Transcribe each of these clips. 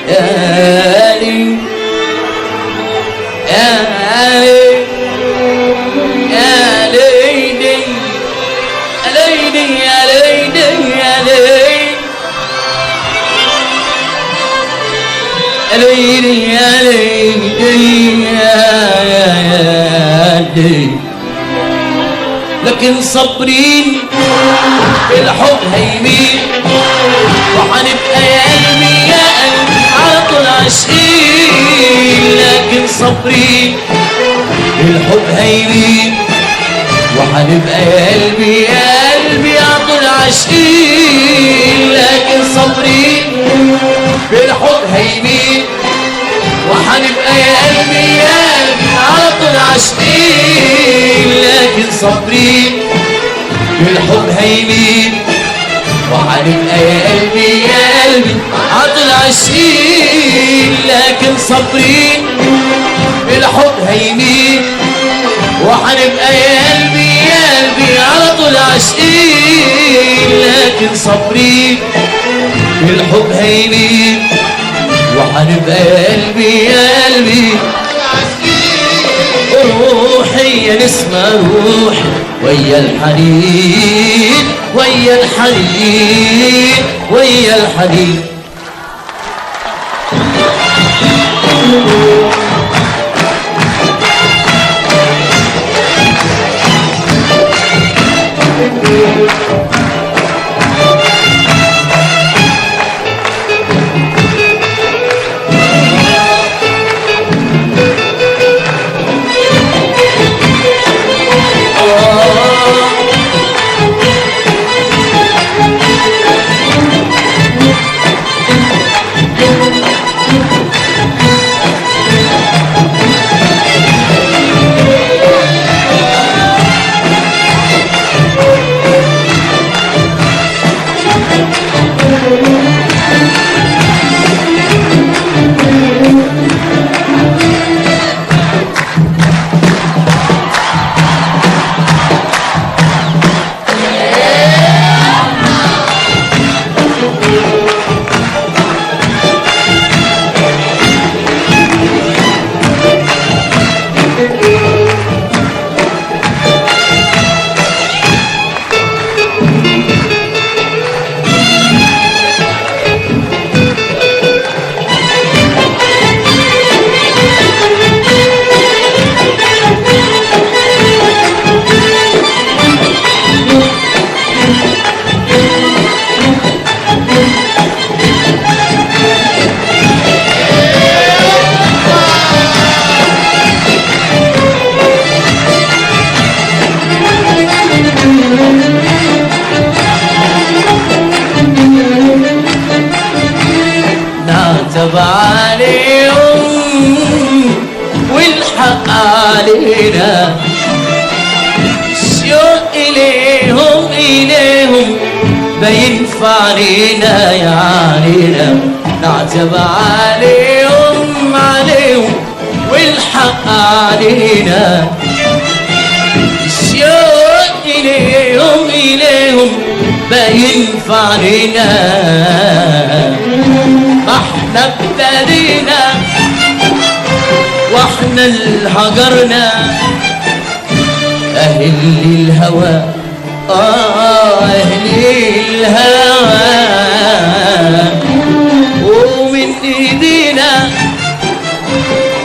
يا ليل يا ليل يا ليل يا ليل يا ليل يا ليل ليل يا ليل يا ليل. لكن صابرين بالحب هيمين، وحنبقى يا قلبي يا قلبي على طول عاشقين. لكن صابرين بالحب هيمين، وحنبقى يا قلبي يا قلبي على طول عاشقين. لكن صابرين بالحب هيمين، وحنبقى يا قلبي يا قلبي على طول عاشقين. لكن صابرين بالحب هيمين، وحنبقى يا قلبي يا قلبي على طول عاشقين. لكن صابرين بالحب هيمين، وحنبقى يا قلبي يا قلبي على طول عاشقين. لكن صابرين بالحب هيمين، وحنبقى يا قلبي يا قلبي. روحي يا نسمة روحي ويا الحنين ويا الحنين ويا الحنين. نعتب عليهم والحق علينا، الشوق إليهم إليهم بينفع علينا يا علينا. نعتب عليهم عليهم والحق علينا، الشوق إليهم إليهم بينفع علينا. ما احنا ابتدينا واحنا اللي هجرنا اهل الهوى، اهل الهوى، ومن ايدينا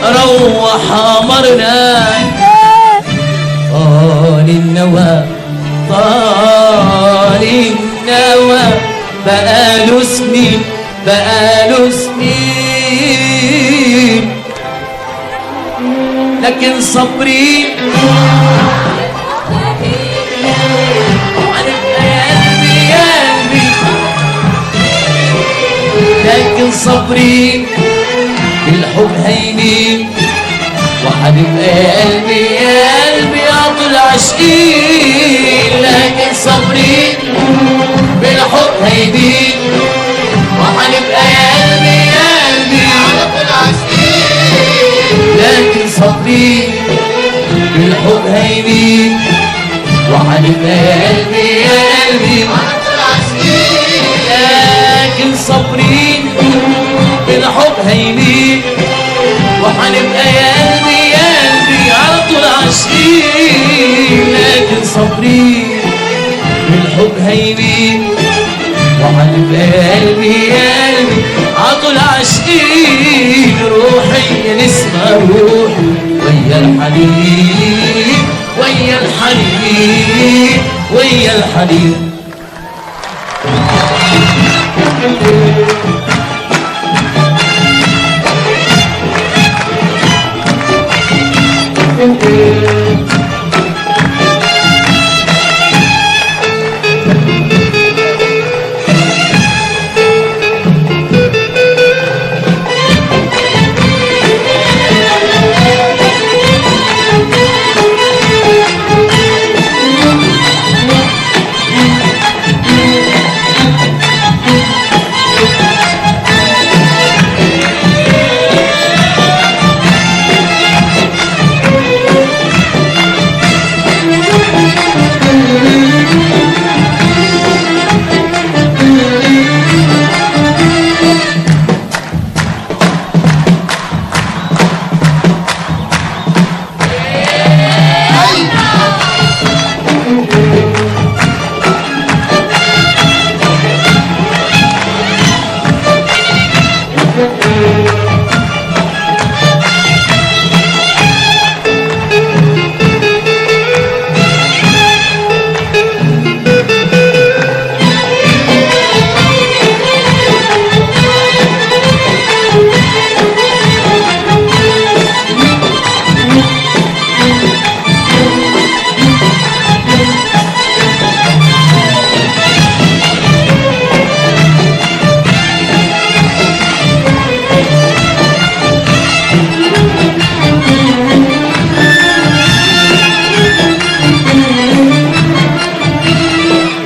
روح امرنا. طال النوى طال النوى بقاله سنين بقاله سنين، لكن صبري هنبقى يا قلبي يا قلبي، لكن صبري بالحب هيمين، وهنبقى يا قلبي يا قلبي على طول عاشقين. لكن صبري بالحب هيمين، وهنبقى يا قلبي يا قلبي على طول عاشقين. لكن صبري بالحب هيمين، وهنبقى يا قلبي يا قلبي على طول عاشقين. لكن صابرين بالحب بالحب هيمين، وحنبقى يا قلبي يا قلبي على طول عاشقين. لكن صابرين بالحب هيمين، وحنبقى يا قلبي يا قلبي على طول عاشقين. روحي يا نسمة روحي ويا الحنين، ويا الحنين، ويا الحنين.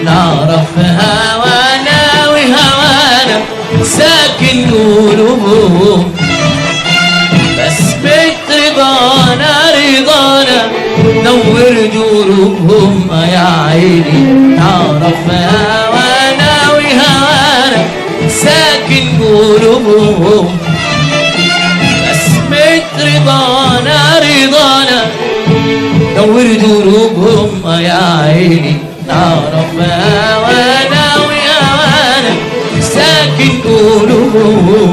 نعرف هوانا وهوانا ساكن قلوبهم، بس رضانا رضانا نور دروبهم يا عيني. نعرف هوانا وهوانا ساكن قلوبهم، بس رضانا رضانا نور دروبهم يا عيني. نعرف هوانا وهوانا ساكن قلوبهم،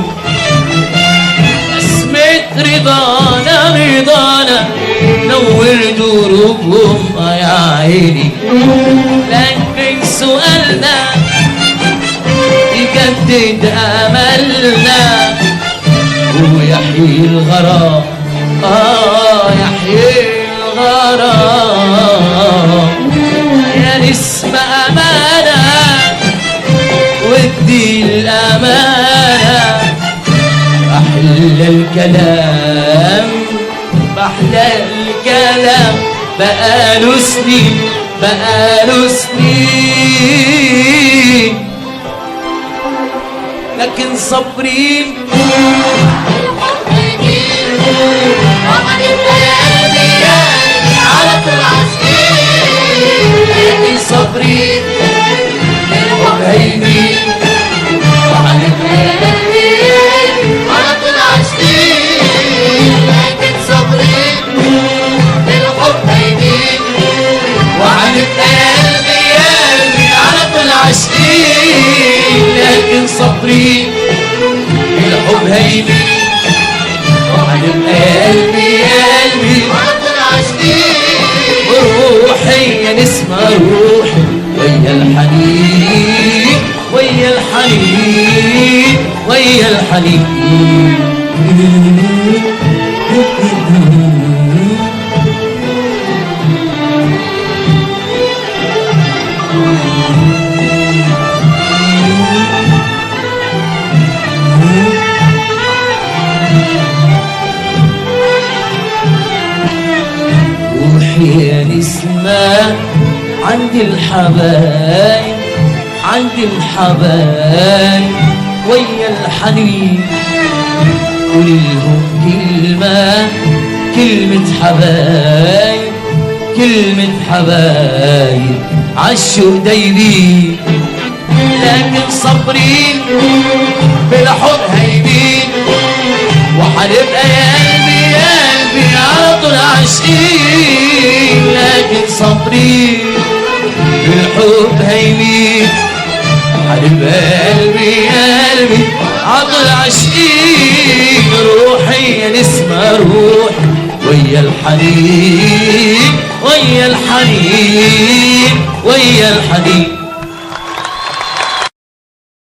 بسمة رضانا رضانا نور دروبهم يا عيني. لكن سؤالنا يجدد أملنا ويحيي الغرام، يحيي الغرام. يا نسمة أمانة ودي الأمانة، أحلى الكلام أحلى الكلام بقاله سنين بقاله سنين. لكن صابرين على طول عاشقين، لكن صابرين بالحب هيمين، وحنبقى يا قلبي على طول عاشقين. لكن صابرين بالحب هيمين، وحنبقى يا قلبي يا قلبي على طول عاشقين. لكن صابرين بالحب هيمين، وحنبقى يا قلبي يا قلبي على طول عاشقين. روحي يا نسمة روحي ويا الحنين، ويا الحنين، ويا الحنين. روحي يا نسمة عند الحبايب، عند الحبايب ويا الحنين، قولي لهم كلمة كلمة حبايب، كلمة حبايب عالشوق دايبين. لكن صابرين بالحب هايبين، هنبقى يا قلبي يا قلبي على طول عاشقين، لكن صبري بالحب هيمين. هنبقى يا قلبي يا قلبي على طول عاشقين، روحي يا نسمة روحي ويا الحنين، ويا الحنين، ويا الحنين.